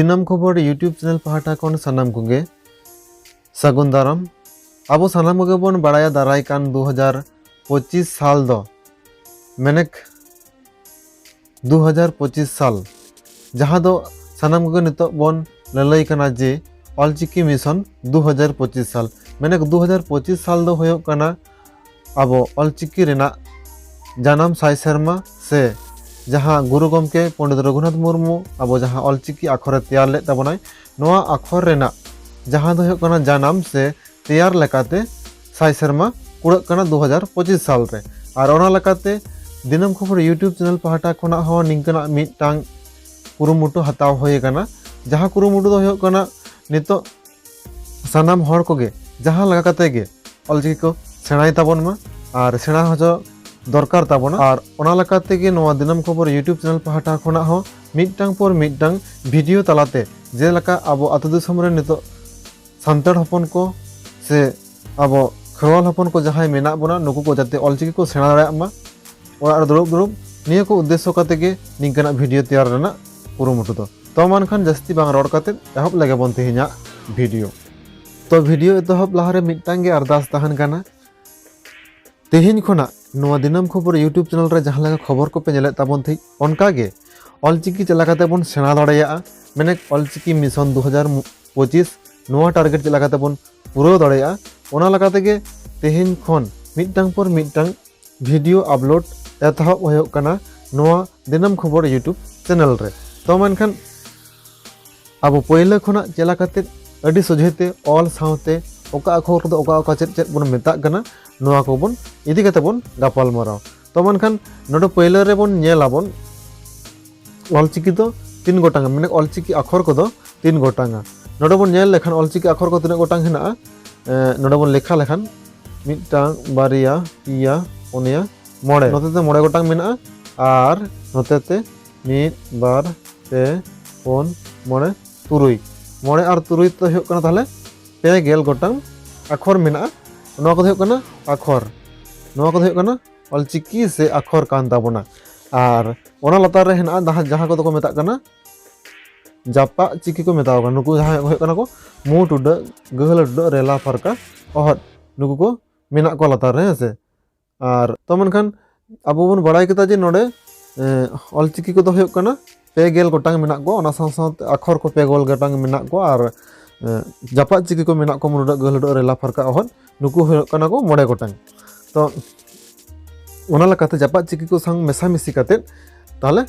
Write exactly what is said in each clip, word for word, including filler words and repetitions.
ᱫᱤᱱᱟᱹᱢ ᱠᱷᱚᱵᱚᱨ YouTube channel ᱯᱟᱦᱴᱟ ᱠᱷᱚᱱ ᱥᱟᱱᱟᱢ ᱠᱚᱜᱮ ᱥᱟᱹᱜᱩᱱ ᱫᱟᱨᱟᱢ᱾ ᱟᱵᱚ ᱥᱟᱱᱟᱢ ᱠᱚᱜᱮ ᱵᱚᱱ ᱵᱟᱲᱟᱭᱟ, ᱫᱟᱨᱟᱭ ᱠᱟᱱ ᱫᱩ ᱦᱟᱡᱟᱨ ᱯᱚᱸᱪᱤᱥ ᱥᱟᱞ ᱫᱚ, ᱢᱮᱱᱮᱠ ᱫᱩ ᱦᱟᱡᱟᱨ ᱯᱚᱸᱪᱤᱥ ᱥᱟᱞ, ᱡᱟᱦᱟᱸ ᱫᱚ ᱥᱟᱱᱟᱢ ᱠᱚᱜᱮ ᱱᱤᱛᱚᱜ ᱵᱚᱱ ᱞᱟᱹᱞᱟᱹᱭ ᱠᱟᱱᱟ ᱡᱮ ᱚᱞᱪᱤᱠᱤ ᱢᱤᱥᱚᱱ ᱫᱩ ᱦᱟᱡᱟᱨ ᱯᱚᱸᱪᱤᱥ ᱥᱟᱞ᱾ ᱢᱮᱱᱮᱠ ᱫᱩ ᱦᱟᱡᱟᱨ ᱯᱚᱸᱪᱤᱥ ᱥᱟᱞ ᱫᱚ ᱦᱩᱭᱩᱜ ᱠᱟᱱᱟ ᱟᱵᱚ ᱚᱞᱪᱤᱠᱤ ᱨᱮᱱᱟᱜ ᱡᱟᱱᱟᱢ ᱥᱟᱭ ᱥᱮᱨᱢᱟ, ᱥᱮ ᱡᱟᱦᱟᱸ ᱜᱩᱨᱩ ᱜᱚᱢᱠᱮ ᱯᱚᱱᱰᱤᱛ ᱨᱚᱜᱷᱩᱱᱟᱛᱷ ᱢᱩᱨᱢᱩ ᱟᱵᱚ ᱡᱟᱦᱟᱸ ᱚᱞᱪᱤᱠᱤ ᱟᱠᱷᱚᱨᱮ ᱛᱮᱭᱟᱨ ᱞᱮᱫ ᱛᱟᱵᱚᱱᱟᱭ, ᱱᱚᱣᱟ ᱟᱠᱷᱚᱨ ᱨᱮᱱᱟᱜ ᱡᱟᱦᱟᱸ ᱫᱚ ᱦᱩᱭᱩᱜ ᱠᱟᱱᱟ ᱡᱟᱱᱟᱢ ᱥᱮ ᱛᱮᱭᱟᱨ ᱞᱮᱠᱟᱛᱮ ᱥᱟᱭ ᱥᱮᱨᱢᱟ ᱠᱩᱲᱟᱹᱜ ᱠᱟᱱᱟ ᱫᱩ ᱦᱟᱡᱟᱨ ᱯᱚᱸᱪᱤᱥ ᱥᱟᱞ ᱨᱮ᱾ ᱟᱨ ᱚᱱᱟ ᱞᱮᱠᱟᱛᱮ ᱫᱤᱱᱟᱹᱢ ᱠᱷᱚᱵᱚᱨ YouTube channel ᱯᱟᱦᱴᱟ ᱠᱷᱚᱱᱟᱜ ᱦᱚᱸ ᱱᱤᱝᱠᱟᱹᱱᱟᱜ ᱢᱤᱫᱴᱟᱝ ᱠᱩᱨᱩᱢᱩᱴᱩ ᱦᱟᱛᱟᱣ ᱦᱩᱭ ᱟᱠᱟᱱᱟ, ᱡᱟᱦᱟᱸ ᱠᱩᱨᱩᱢᱩᱴᱩ ᱫᱚ ᱦᱩᱭᱩᱜ ᱠᱟᱱᱟ ᱱᱤᱛᱚᱜ ᱥᱟᱱᱟᱢ ᱦᱚᱲ ᱠᱚᱜᱮ ᱡᱟᱦᱟᱸ ᱞᱮᱠᱟ ᱠᱟᱛᱮ ᱜᱮ ᱚᱞᱪᱤᱠᱤ ᱠᱚ ᱥᱮᱬᱟᱭ ᱛᱟᱵᱚᱱ ᱢᱟ ᱟᱨ ᱥᱮᱬᱟ ᱦᱚᱪᱚ ᱫᱚᱨᱠᱟᱨ ᱛᱟᱵᱚᱱᱟ᱾ ᱟᱨ ᱚᱱᱟ ᱞᱮᱠᱟ ᱛᱮᱜᱮ ᱱᱚᱣᱟ ᱫᱤᱱᱟᱹᱢ ᱠᱷᱚᱵᱚᱨ YouTube channel ᱯᱟᱦᱴᱟ ᱠᱷᱚᱱᱟᱜ ᱦᱚᱸ ᱢᱤᱫᱴᱟᱝ ᱯᱚᱨ ᱢᱤᱫᱴᱟᱝ ᱵᱷᱤᱰᱤᱭᱳ ᱛᱟᱞᱟᱛᱮ, ᱡᱮᱞᱮᱠᱟ ᱟᱵᱚ ᱟᱹᱛᱩ ᱫᱤᱥᱚᱢ ᱨᱮ ᱱᱤᱛᱚᱜ ᱥᱟᱱᱛᱟᱲ ᱦᱚᱯᱚᱱ ᱠᱚ ᱥᱮ ᱟᱵᱚ ᱠᱷᱮᱨᱣᱟᱞ ᱦᱚᱯᱚᱱ ᱠᱚ ᱡᱟᱦᱟᱸᱭ ᱢᱮᱱᱟᱜ ᱵᱚᱱᱟ, ᱱᱩᱠᱩ ᱠᱚ ᱡᱟᱛᱮ ᱚᱞᱪᱤᱠᱤ ᱠᱚ ᱥᱮᱬᱟ ᱫᱟᱲᱮᱭᱟᱜ ᱢᱟ, ᱚᱲᱟᱜ ᱨᱮ ᱫᱩᱲᱩᱵ ᱫᱩᱲᱩᱵ, ᱱᱤᱭᱟᱹ ᱠᱚ ᱩᱫᱽᱫᱮᱥᱥᱚ ᱠᱟᱛᱮ ᱜᱮ ᱱᱤᱝᱠᱟᱱᱟᱜ ᱵᱷᱤᱰᱤᱭᱳ ᱛᱮᱭᱟᱨ ᱨᱮᱱᱟᱜ ᱠᱩᱨᱩᱢᱩᱴᱩ ᱫᱚ᱾ ᱛᱚ ᱢᱟ ᱮᱱᱠᱷᱟᱱ ᱡᱟᱹᱥᱛᱤ ᱵᱟᱝ ᱨᱚᱲ ᱠᱟᱛᱮ ᱮᱦᱚᱵ ᱞᱮᱜᱮ ᱵᱚᱱ ᱛᱮᱦᱮᱧᱟᱜ ᱵᱷᱤᱰᱤᱭᱳ᱾ ᱛᱚ ᱵᱷᱤᱰᱤᱭᱳ ᱮᱛᱚᱦᱚᱵ ᱞᱟᱦᱟᱨᱮ ᱢᱤᱫᱴᱟᱝ ᱜᱮ ᱟᱨᱫᱟᱥ ᱛᱟᱦᱮᱱ ᱠᱟᱱᱟ, ᱛᱮᱦᱮᱧ ᱠᱷᱚᱱᱟᱜ ᱱᱚᱣᱟ ᱫᱤᱱᱟᱹᱢ ᱠᱷᱚᱵᱚᱨ YouTube channel ᱨᱮ ᱡᱟᱦᱟᱸ ᱞᱮᱠᱟ ᱠᱷᱚᱵᱚᱨ ᱠᱚᱯᱮ ᱧᱮᱞᱮᱫ ᱛᱟᱵᱚᱱ ᱛᱟᱦᱮᱸᱫ, ᱚᱱᱠᱟ ᱜᱮ ᱚᱞᱪᱤᱠᱤ ᱪᱮᱫ ᱞᱮᱠᱟᱛᱮ ᱵᱚᱱ ᱥᱮᱬᱟ ᱫᱟᱲᱮᱭᱟᱜᱼᱟ, ᱢᱮᱱᱮᱠ ᱚᱞᱪᱤᱠᱤ ᱢᱤᱥᱚᱱ ᱫᱩ ᱦᱟᱡᱟᱨ ᱯᱚᱸᱪᱤᱥ, ᱱᱚᱣᱟ ᱴᱟᱨᱜᱮᱴ ᱪᱮᱫ ᱞᱮᱠᱟᱛᱮ ᱵᱚᱱ ᱯᱩᱨᱟᱹᱣ ᱫᱟᱲᱮᱭᱟᱜᱼᱟ, ᱚᱱᱟ ᱞᱮᱠᱟ ᱛᱮᱜᱮ ᱛᱮᱦᱮᱧ ᱠᱷᱚᱱ ᱢᱤᱫᱴᱟᱝ ᱯᱚᱨ ᱢᱤᱫᱴᱟᱝ ᱵᱷᱤᱰᱤᱭᱳ ᱟᱯᱞᱳᱰ ᱮᱛᱚᱦᱚᱵ ᱦᱩᱭᱩᱜ ᱠᱟᱱᱟ ᱱᱚᱣᱟ ᱫᱤᱱᱟᱹᱢ ᱠᱷᱚᱵᱚᱨ YouTube channel ᱨᱮ᱾ ᱛᱚ ᱢᱮᱱᱠᱷᱟᱱ ᱟᱵᱚ ᱯᱳᱭᱞᱳ ᱠᱷᱚᱱᱟᱜ ᱪᱮᱫ ᱞᱮᱠᱟᱛᱮ ᱟᱹᱰᱤ ᱥᱚᱡᱷᱮ ᱛᱮ ᱚᱞ ᱥᱟᱶᱛᱮ ᱚᱠᱟ ᱟᱠᱷᱚᱨ ᱠᱚᱫᱚ ᱚᱠᱟ ᱚᱠᱟ ᱪᱮᱫ ᱪᱮᱫ ᱵᱚᱱ ᱢᱮᱛᱟᱜ ᱠᱟᱱᱟ, ᱱᱚᱣᱟ ᱠᱚᱵᱚᱱ ᱤᱫᱤ ᱠᱟᱛᱮ ᱵᱚᱱ ᱜᱟᱯᱟᱞ ᱢᱟᱨᱟᱣ᱾ ᱛᱚ ᱢᱮᱱᱠᱷᱟᱱ ᱱᱚᱰᱮ ᱯᱳᱭᱞᱳ ᱨᱮᱵᱚᱱ ᱧᱮᱞ ᱟᱵᱚᱱ ᱚᱞᱪᱤᱠᱤ ᱫᱚ ᱛᱤᱱ ᱜᱚᱴᱟᱝ, ᱢᱟᱱᱮ ᱚᱞᱪᱤᱠᱤ ᱟᱠᱷᱚᱨ ᱠᱚᱫᱚ ᱛᱤᱱ ᱜᱚᱴᱟᱝᱟ᱾ ᱱᱚᱰᱮ ᱵᱚᱱ ᱧᱮᱞ ᱞᱮᱠᱷᱟᱱ ᱚᱞᱪᱤᱠᱤ ᱟᱠᱷᱚᱨ ᱠᱚ ᱛᱤᱱᱟᱹᱜ ᱜᱚᱴᱟᱝ ᱦᱮᱱᱟᱜᱼᱟ, ᱮᱸ, ᱱᱚᱰᱮ ᱵᱚᱱ ᱞᱮᱠᱷᱟ ᱞᱮᱠᱷᱟᱱ ᱢᱤᱫᱴᱟᱝ, ᱵᱟᱨᱭᱟ, ᱯᱮᱭᱟ, ᱯᱩᱱᱭᱟ, ᱢᱚᱬᱮ᱾ ᱱᱚᱛᱮ ᱫᱚ ᱢᱚᱬᱮ ᱜᱚᱴᱟᱝ ᱢᱮᱱᱟᱜᱼᱟ, ᱟᱨ ᱱᱚᱛᱮ ᱛᱮ ᱢᱤᱫ, ᱵᱟᱨ, ᱯᱮ, ᱯᱩᱱ, ᱢᱚᱬᱮ, ᱛᱩᱨᱩᱭ᱾ ᱢᱚᱬᱮ ᱟᱨ ᱛᱩᱨᱩᱭ ᱛᱮ ᱦᱩᱭᱩᱜ ᱠᱟᱱᱟ ᱛᱟᱦᱚᱞᱮ ᱯᱮ ᱜᱮᱞ ᱜᱚᱴᱟᱝ ᱟᱠᱷᱚᱨ ᱢᱮᱱᱟᱜᱼᱟ᱾ ᱱᱚᱣᱟ ᱠᱚᱫᱚ ᱦᱩᱭᱩᱜ ᱠᱟᱱᱟ ᱟᱠᱷᱚᱨ, ᱱᱚᱣᱟ ᱠᱚᱫᱚ ᱦᱩᱭᱩᱜ ᱠᱟᱱᱟ ᱚᱞᱪᱤᱠᱤ ᱥᱮ ᱟᱠᱷᱚᱨ ᱠᱟᱱ ᱛᱟᱵᱚᱱᱟ᱾ ᱟᱨ ᱚᱱᱟ ᱞᱟᱛᱟᱨ ᱨᱮ ᱦᱮᱱᱟᱜᱼᱟ ᱡᱟᱦᱟᱸ, ᱡᱟᱦᱟᱸ ᱠᱚᱫᱚ ᱠᱚ ᱢᱮᱛᱟᱜ ᱠᱟᱱᱟ ᱡᱟᱯᱟᱜ ᱪᱤᱠᱤ ᱠᱚ ᱢᱮᱛᱟᱣ ᱠᱟᱱᱟ᱾ ᱱᱩᱠᱩ ᱡᱟᱦᱟᱸᱭ ᱠᱚ ᱦᱩᱭᱩᱜ ᱠᱟᱱᱟ ᱠᱚ ᱢᱩ ᱴᱩᱰᱟᱹᱜ, ᱜᱟᱹᱦᱞᱟᱹ ᱴᱩᱰᱟᱹᱜ, ᱨᱮᱞᱟ ᱯᱷᱟᱨᱠᱟ, ᱚᱦᱚᱫ, ᱱᱩᱠᱩ ᱠᱚ ᱢᱮᱱᱟᱜ ᱠᱚᱣᱟ ᱞᱟᱛᱟᱨ ᱨᱮ, ᱦᱮᱸ ᱥᱮ᱾ ᱟᱨ ᱛᱚ ᱢᱮᱱᱠᱷᱟᱱ ᱟᱵᱚ ᱵᱚᱱ ᱵᱟᱲᱟᱭ ᱠᱮᱫᱟ ᱡᱮ ᱱᱚᱰᱮ, ᱮ, ᱚᱞᱪᱤᱠᱤ ᱠᱚᱫᱚ ᱦᱩᱭᱩᱜ ᱠᱟᱱᱟ ᱯᱮ ᱜᱮᱞ ᱜᱚᱴᱟᱝ ᱢᱮᱱᱟᱜ ᱠᱚᱣᱟ, ᱚᱱᱟ ᱥᱟᱶ ᱥᱟᱶᱛᱮ ᱟᱠᱷᱚᱨ ᱠᱚ ᱯᱮ ᱜᱮᱞ ᱜᱚᱴᱟᱝ ᱢᱮᱱᱟᱜ ᱠᱚᱣᱟ, ᱟᱨ, ᱮ, ᱡᱟᱯᱟᱜ ᱪᱤᱠᱤ ᱠᱚ ᱢᱮᱱᱟᱜ ᱠᱚᱣᱟ ᱢᱩ ᱴᱩᱰᱟᱹᱜ, ᱜᱟᱹᱦᱞᱟᱹ ᱴᱩᱰᱟᱹᱜ, ᱨᱮᱞᱟ ᱯᱷᱟᱨᱠᱟ, ᱚᱦᱚᱫ, ᱱᱩᱠᱩ ᱦᱩᱭᱩᱜ ᱠᱟᱱᱟ ᱠᱚ ᱢᱚᱬᱮ ᱜᱚᱴᱟᱝ᱾ ᱛᱚ ᱚᱱᱟ ᱞᱮᱠᱟᱛᱮ ᱡᱟᱯᱟᱜ ᱪᱤᱠᱤ ᱠᱚ ᱥᱟᱶ ᱢᱮᱥᱟᱢᱤᱥᱤ ᱠᱟᱛᱮᱫ ᱛᱟᱦᱚᱞᱮ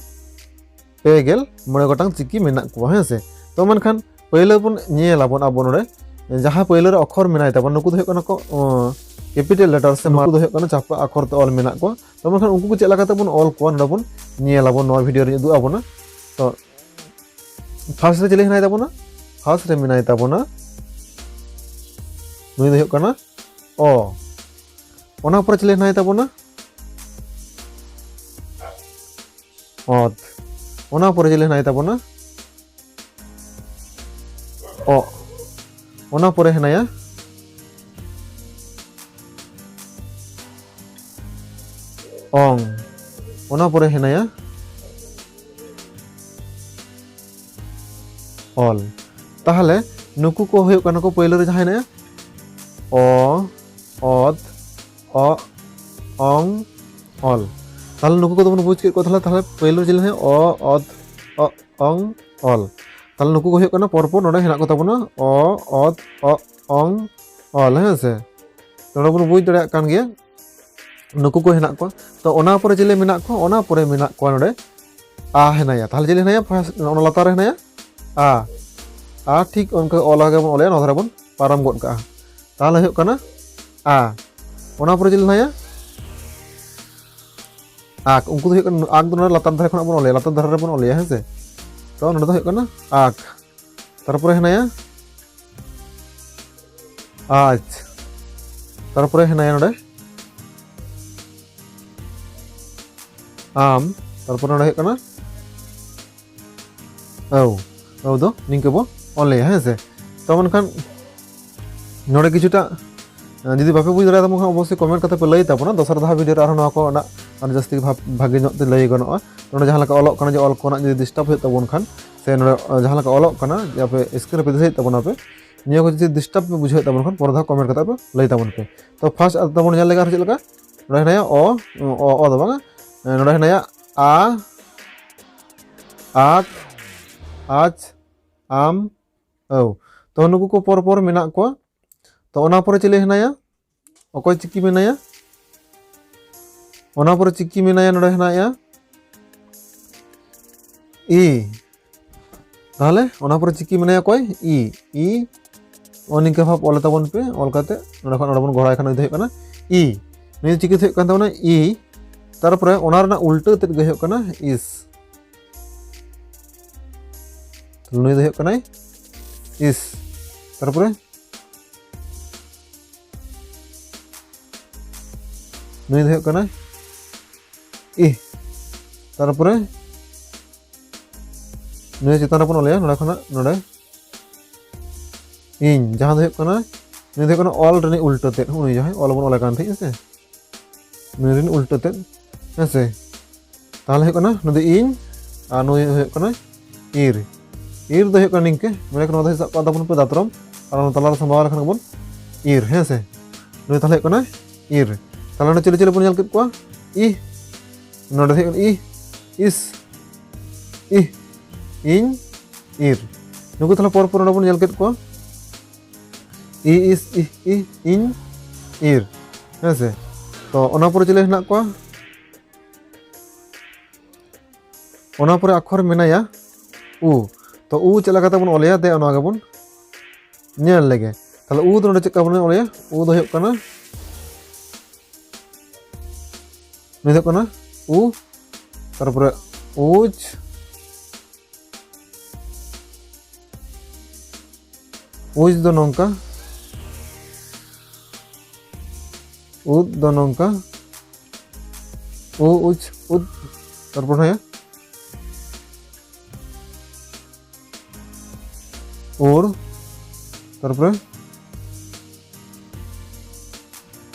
ᱯᱮ ᱜᱮᱞ ᱢᱚᱬᱮ ᱜᱚᱴᱟᱝ ᱪᱤᱠᱤ ᱢᱮᱱᱟᱜ ᱠᱚᱣᱟ, ᱦᱮᱸ ᱥᱮ᱾ ᱛᱚ ᱢᱮᱱᱠᱷᱟᱱ ᱯᱳᱭᱞᱳ ᱵᱚᱱ ᱧᱮᱞᱟᱵᱚᱱ ᱟᱵᱚ ᱱᱚᱰᱮ ᱡᱟᱦᱟᱸ ᱯᱳᱭᱞᱳ ᱨᱮ ᱚᱠᱷᱚᱨ ᱢᱮᱱᱟᱭ ᱛᱟᱵᱚᱱ, ᱱᱩᱠᱩ ᱫᱚ ᱦᱩᱭᱩᱜ ᱠᱟᱱᱟ ᱠᱚ, ᱚ, capital letter ᱥᱮ ᱱᱩᱠᱩ ᱫᱚ ᱦᱩᱭᱩᱜ ᱠᱟᱱᱟ ᱪᱟᱯᱟ ᱟᱠᱷᱚᱨ ᱛᱮ ᱚᱞ ᱢᱮᱱᱟᱜ ᱠᱚᱣᱟ᱾ ᱛᱚ ᱢᱮᱱᱠᱷᱟᱱ ᱩᱱᱠᱩ ᱠᱚ ᱪᱮᱫ ᱞᱮᱠᱟᱛᱮ ᱵᱚᱱ ᱚᱞ ᱠᱚᱣᱟ, ᱱᱚᱰᱮ ᱵᱚᱱ ᱧᱮᱞᱟᱵᱚᱱ, ᱱᱚᱣᱟ ᱵᱷᱤᱰᱤᱭᱳ ᱨᱮᱧ ᱩᱫᱩᱜ ᱟᱵᱚᱱᱟ᱾ ᱛᱚ ᱯᱷᱟᱥᱴ ᱨᱮ ᱪᱤᱞᱤ ᱦᱮᱱᱟᱭ ᱛᱟᱵᱚᱱᱟ? ᱯᱷᱟᱥᱴ ᱨᱮ ᱢᱮᱱᱟᱭ ᱛᱟᱵᱚᱱᱟ, ᱱᱩᱭ ᱫᱚ ᱦᱩᱭᱩᱜ ᱠᱟᱱᱟ ᱚ᱾ ᱚᱱᱟ ᱯᱚᱨᱮ ᱪᱤᱞᱤ ᱦᱮᱱᱟᱭ ᱛᱟᱵᱚᱱᱟ? ᱚᱛ᱾ ᱚᱱᱟ ᱯᱚᱨᱮ ᱪᱤᱞᱤ ᱦᱮᱱᱟᱭ ᱛᱟᱵᱚᱱᱟ? ᱚ᱾ ᱚᱱᱟ ᱯᱚᱨᱮ ᱦᱮᱱᱟᱭᱟ ᱚᱝ᱾ ᱚᱱᱟ ᱯᱚᱨᱮ ᱦᱮᱱᱟᱭᱟ ᱚᱞ᱾ ᱛᱟᱦᱞᱮ ᱱᱩᱠᱩ ᱠᱚ ᱦᱩᱭᱩᱜ ᱠᱟᱱᱟ ᱠᱚ, ᱯᱳᱭᱞᱳ ᱨᱮ ᱡᱟᱦᱟᱸᱭ ᱦᱮᱱᱟᱭᱟ ᱚ, ᱚᱛ, ᱚ, ᱚᱝ, ᱚᱞ᱾ ᱛᱟᱦᱞᱮ ᱱᱩᱠᱩ ᱠᱚᱫᱚ ᱵᱚᱱ ᱵᱩᱡᱽ ᱠᱮᱫ ᱠᱚᱣᱟ᱾ ᱛᱟᱦᱞᱮ, ᱛᱟᱦᱞᱮ ᱯᱳᱭᱞᱳ ᱨᱮ ᱪᱤᱞᱤ ᱦᱮᱱᱟᱭᱟ? ᱚ, ᱚᱛ, ᱚ, ᱚᱝ, ᱚᱞ᱾ ᱛᱟᱦᱞᱮ ᱱᱩᱠᱩ ᱠᱚ ᱦᱩᱭᱩᱜ ᱠᱟᱱᱟ ᱯᱚᱨ ᱯᱚᱨ ᱱᱚᱰᱮ ᱦᱮᱱᱟᱜ ᱠᱚ ᱛᱟᱵᱚᱱᱟ ᱚ, ᱚᱛ, ᱚ, ᱚᱝ, ᱚᱞ, ᱦᱮᱸ ᱥᱮ? ᱱᱚᱰᱮ ᱵᱚᱱ ᱵᱩᱡᱽ ᱫᱟᱲᱮᱭᱟᱜ ᱠᱟᱱ ᱜᱮᱭᱟ ᱱᱩᱠᱩ ᱠᱚ ᱦᱮᱱᱟᱜ ᱠᱚᱣᱟ᱾ ᱛᱚ ᱚᱱᱟ ᱯᱚᱨᱮ ᱪᱤᱞᱤ ᱢᱮᱱᱟᱜ ᱠᱚᱣᱟ? ᱚᱱᱟ ᱯᱚᱨᱮ ᱢᱮᱱᱟᱜ ᱠᱚᱣᱟ ᱱᱚᱰᱮ ᱟ ᱦᱮᱱᱟᱭᱟ᱾ ᱛᱟᱦᱞᱮ ᱪᱤᱞᱤ ᱦᱮᱱᱟᱭᱟ? ᱯᱷᱟᱥᱴ ᱚᱱᱟ ᱞᱟᱛᱟᱨ ᱨᱮ ᱦᱮᱱᱟᱭᱟ ᱟ᱾ ᱟ ᱴᱷᱤᱠ ᱚᱱᱠᱟ ᱚᱞ ᱜᱮ ᱵᱚᱱ ᱚᱞᱮᱜᱼᱟ, ᱱᱚᱣᱟ ᱫᱷᱟᱨᱮ ᱵᱚᱱ ᱯᱟᱨᱚᱢ ᱜᱚᱫ ᱠᱟᱜᱼᱟ᱾ ᱛᱟᱦᱞᱮ ᱦᱩᱭᱩᱜ ᱠᱟᱱᱟ ᱟ᱾ ᱚᱱᱟ ᱯᱚᱨᱮ ᱪᱤᱞᱤ ᱦᱮᱱᱟᱭᱟ? ᱟᱠ᱾ ᱩᱱᱠᱩ ᱫᱚ ᱦᱩᱭᱩᱜ ᱠᱟᱱᱟ, ᱟᱠ ᱫᱚ ᱱᱚᱰᱮ ᱞᱟᱛᱟᱨ ᱫᱷᱟᱨᱮ ᱠᱷᱚᱱᱟᱜ ᱵᱚᱱ ᱚᱞᱮᱭᱟ, ᱞᱟᱛᱟᱨ ᱫᱷᱟᱨᱮ ᱨᱮᱵᱚᱱ ᱚᱞᱮᱭᱟ, ᱦᱮᱸ ᱥᱮ? ᱛᱚ ᱱᱚᱰᱮ ᱫᱚ ᱦᱩᱭᱩᱜ ᱠᱟᱱᱟ ᱟᱠ᱾ ᱛᱟᱨᱯᱚᱨᱮ ᱦᱮᱱᱟᱭᱟ ᱟᱪ᱾ ᱛᱟᱨᱯᱚᱨᱮ ᱦᱮᱱᱟᱭᱟ ᱱᱚᱰᱮ ᱟᱢ᱾ ᱛᱟᱨᱯᱚᱨᱮ ᱱᱚᱰᱮ ᱦᱩᱭᱩᱜ ᱠᱟᱱᱟ ᱟᱹᱣ᱾ ᱟᱹᱣ ᱫᱚ ᱱᱤᱝᱠᱟᱹ ᱵᱚ ᱚᱞᱮᱭᱟ, ᱦᱮᱸ ᱥᱮ? ᱛᱚ ᱢᱮᱱᱠᱷᱟᱱ ᱱᱚᱰᱮ ᱠᱤᱪᱷᱩᱴᱟ, ᱟᱸ, ᱡᱩᱫᱤ ᱵᱟᱯᱮ ᱵᱩᱡᱽ ᱫᱟᱲᱮᱭᱟᱫᱟ ᱵᱟᱝᱠᱷᱟᱱ ᱚᱵᱚᱥᱥᱳᱭ ᱠᱚᱢᱮᱱᱴ ᱠᱟᱛᱮ ᱯᱮ ᱞᱟᱹᱭ ᱛᱟᱵᱚᱱᱟ᱾ ᱫᱚᱥᱟᱨ ᱫᱷᱟᱣ ᱵᱷᱤᱰᱤᱭᱳ ᱨᱮ ᱟᱨᱦᱚᱸ ᱱᱚᱣᱟ ᱠᱚ ᱨᱮᱱᱟᱜ ᱟᱨ ᱡᱟᱹᱥᱛᱤ ᱵᱷᱟᱵ-, ᱵᱷᱟᱜᱮ ᱧᱚᱜ ᱛᱮ ᱞᱟᱹᱭ ᱜᱟᱱᱚᱜᱼᱟ᱾ ᱱᱚᱰᱮ ᱡᱟᱦᱟᱸ ᱞᱮᱠᱟ ᱚᱞᱚᱜ ᱠᱟᱱᱟ ᱡᱮ ᱚᱞ ᱠᱚ ᱨᱮᱱᱟᱜ ᱡᱩᱫᱤ ᱰᱤᱥᱴᱟᱵ ᱦᱩᱭᱩᱜ ᱛᱟᱵᱚᱱ ᱠᱷᱟᱱ, ᱥᱮ ᱱᱚᱰᱮ ᱡᱟᱦᱟᱸ ᱞᱮᱠᱟ ᱚᱞᱚᱜ ᱠᱟᱱᱟ, ᱡᱮ ᱟᱯᱮ screen ᱨᱮ ᱯᱮ ᱫᱤᱥᱟᱹᱭᱮᱫ ᱛᱟᱵᱚᱱᱟ ᱯᱮ, ᱱᱤᱭᱟᱹ ᱠᱚ ᱡᱩᱫᱤ disturb ᱯᱮ ᱵᱩᱡᱷᱟᱹᱣᱮᱫ ᱛᱟᱵᱚᱱ ᱠᱷᱟᱱ, ᱯᱚᱨᱮ ᱫᱷᱟᱣ comment ᱠᱟᱛᱮ ᱯᱮ ᱞᱟᱹᱭ ᱛᱟᱵᱚᱱ ᱯᱮ᱾ ᱛᱚ first ᱟᱨ ᱛᱟᱵᱚᱱ ᱧᱮᱞ ᱞᱮᱜᱮ ᱟᱨ ᱪᱮᱫ ᱞᱮᱠᱟ, ᱱᱚᱰᱮ ᱦᱮᱱᱟᱭᱟ ᱚ, ᱚ, ᱚ ᱫᱚ ᱵᱟᱝᱟ, ᱱᱚᱰᱮ ᱦᱮᱱᱟᱭᱟ ᱟ, ᱟᱠ, ᱟᱪ, ᱟᱢ, ᱟᱹᱣ᱾ ᱛᱚ ᱱᱩᱠᱩ ᱠᱚ ᱯᱚᱨ ᱯᱚᱨ ᱢᱮᱱᱟᱜ ᱠᱚᱣᱟ᱾ ᱛᱚ ᱚᱱᱟ ᱯᱚᱨᱮ ᱪᱤᱞᱤ ᱦᱮᱱᱟᱭᱟ? ᱚᱠᱚᱭ ᱪᱤᱠᱤ ᱢᱮᱱᱟᱭᱟ? ᱚᱱᱟ ᱯᱚᱨᱮ ᱪᱤᱠᱤ ᱢᱮᱱᱟᱭᱟ, ᱱᱚᱰᱮ ᱦᱮᱱᱟᱭᱟ ᱤ᱾ ᱛᱟᱦᱞᱮ ᱚᱱᱟ ᱯᱚᱨᱮ ᱪᱤᱠᱤ ᱢᱮᱱᱟᱭᱟ ᱚᱠᱚᱭ? ᱤ᱾ ᱤ᱾ ᱚ ᱱᱤᱝᱠᱟᱹ ᱵᱷᱟᱵ ᱚᱞ ᱛᱟᱵᱚᱱ ᱯᱮ, ᱚᱞ ᱠᱟᱛᱮ ᱱᱚᱰᱮ ᱠᱷᱚᱱ ᱱᱚᱰᱮ ᱵᱚᱱ ᱜᱚᱦᱚᱲᱟᱭ ᱠᱷᱟᱱ ᱱᱩᱭ ᱫᱚ ᱦᱩᱭᱩᱜ ᱠᱟᱱᱟ ᱤ᱾ ᱱᱩᱭ ᱫᱚ ᱪᱤᱠᱤ ᱫᱚ ᱦᱩᱭᱩᱜ ᱠᱟᱱ ᱛᱟᱵᱚᱱᱟ ᱤ᱾ ᱛᱟᱨᱯᱚᱨᱮ ᱚᱱᱟ ᱨᱮᱱᱟᱜ ᱩᱞᱴᱟᱹ ᱛᱮᱫ ᱜᱮ ᱦᱩᱭᱩᱜ ᱠᱟᱱᱟ ᱤᱥ᱾ ᱱᱩᱭ ᱫᱚ ᱦᱩᱭᱩᱜ ᱠᱟᱱᱟᱭ ᱤᱥ᱾ ᱛᱟᱨᱯᱚᱨᱮ ᱱᱩᱭ ᱫᱚ ᱦᱩᱭᱩᱜ ᱠᱟᱱᱟᱭ ᱤ᱾ ᱛᱟᱨᱯᱚᱨᱮ ᱱᱩᱭ ᱪᱮᱛᱟᱱ ᱨᱮᱵᱚᱱ ᱚᱞᱮᱭᱟ, ᱱᱚᱰᱮ ᱠᱷᱚᱱᱟᱜ ᱱᱚᱰᱮ ᱤᱧ, ᱡᱟᱦᱟᱸ ᱫᱚ ᱦᱩᱭᱩᱜ ᱠᱟᱱᱟ, ᱱᱩᱭ ᱫᱚ ᱦᱩᱭᱩᱜ ᱠᱟᱱᱟ ᱚᱞ ᱨᱤᱱᱤᱡ ᱩᱞᱴᱟᱹ ᱛᱮᱫ, ᱦᱚᱸᱜᱼᱚ ᱱᱩᱭ ᱡᱟᱦᱟᱸᱭ ᱚᱞ ᱵᱚᱱ ᱚᱞᱮ ᱠᱟᱱ ᱛᱟᱦᱮᱸᱫ, ᱦᱮᱸ ᱥᱮ? ᱱᱩᱭ ᱨᱤᱱ ᱩᱞᱴᱟᱹ ᱛᱮᱫ, ᱦᱮᱸ ᱥᱮ? ᱛᱟᱦᱞᱮ ᱦᱩᱭᱩᱜ ᱠᱟᱱᱟ ᱱᱩᱭ ᱫᱚ ᱤᱧ ᱟᱨ ᱱᱩᱭ ᱦᱩᱭᱩᱜ ᱠᱟᱱᱟ ᱤᱨ᱾ ᱤᱨ ᱫᱚ ᱦᱩᱭᱩᱜ ᱠᱟᱱᱟ ᱱᱤᱝᱠᱟᱹ, ᱢᱟᱱᱮ ᱱᱚᱣᱟ ᱫᱚ ᱥᱟᱵ ᱠᱟᱜ ᱛᱟᱵᱚᱱ ᱯᱮ ᱫᱟᱛᱨᱚᱢ, ᱟᱨ ᱚᱱᱟ ᱛᱟᱞᱟ ᱨᱮ ᱥᱟᱢᱵᱟᱣ ᱞᱮᱠᱷᱟᱱ ᱜᱮᱵᱚᱱ ᱤᱨ, ᱦᱮᱸ ᱥᱮ? ᱱᱩᱭ ᱛᱟᱦᱞᱮ ᱦᱩᱭᱩᱜ ᱠᱟᱱᱟ ᱤᱨ᱾ ᱛᱟᱦᱞᱮ ᱱᱚᱰᱮ ᱪᱤᱞᱤ ᱪᱤᱞᱤ ᱵᱚᱱ ᱧᱮᱞ ᱠᱮᱫ ᱠᱚᱣᱟ? ᱤ, ᱱᱚᱰᱮ ᱦᱩᱭᱩᱜ ᱠᱟᱱᱟ ᱤ, ᱤᱥ, ᱤ, ᱤᱧ, ᱤᱨ᱾ ᱱᱩᱠᱩ ᱛᱟᱦᱞᱮ ᱯᱚᱨ ᱯᱚᱨ ᱱᱚᱰᱮ ᱵᱚᱱ ᱧᱮᱞ ᱠᱮᱫ ᱠᱚᱣᱟ, ᱤ, ᱤᱥ, ᱤ, ᱤ, ᱤᱧ, ᱤᱨ, ᱦᱮᱸ ᱥᱮ? ᱛᱚ ᱚᱱᱟ ᱯᱚᱨᱮ ᱪᱤᱞᱤ ᱦᱮᱱᱟᱜ ᱠᱚᱣᱟ? ᱚᱱᱟ ᱯᱚᱨᱮ ᱟᱠᱷᱚᱨ ᱢᱮᱱᱟᱭᱟ ᱩ᱾ ᱛᱚ ᱩ ᱪᱮᱫ ᱞᱮᱠᱟᱛᱮ ᱵᱚᱱ ᱚᱞᱮᱭᱟ, ᱫᱮ ᱚᱱᱟ ᱜᱮᱵᱚᱱ ᱧᱮᱞ ᱞᱮᱜᱮ᱾ ᱛᱟᱦᱞᱮ ᱩ ᱫᱚ ᱱᱚᱰᱮ ᱪᱮᱫ ᱞᱮᱠᱟ ᱵᱚᱱ ᱚᱞᱮᱭᱟ? ᱩ ᱫᱚ ᱦᱩᱭᱩᱜ ᱠᱟᱱᱟ, ᱱᱩᱭ ᱫᱚ ᱦᱩᱭᱩᱜ ᱠᱟᱱᱟ ᱩ, ᱛᱟᱨᱯᱚᱨᱮ ᱩᱪ, ᱩᱪ ᱫᱚ ᱱᱚᱝᱠᱟ, ᱩᱫ ᱫᱚ ᱱᱚᱝᱠᱟ, ᱩ, ᱩᱪ, ᱩᱫ, ᱛᱟᱨᱯᱚᱨ ᱦᱮᱸ, ᱩᱲ, ᱛᱟᱨᱯᱚᱨᱮ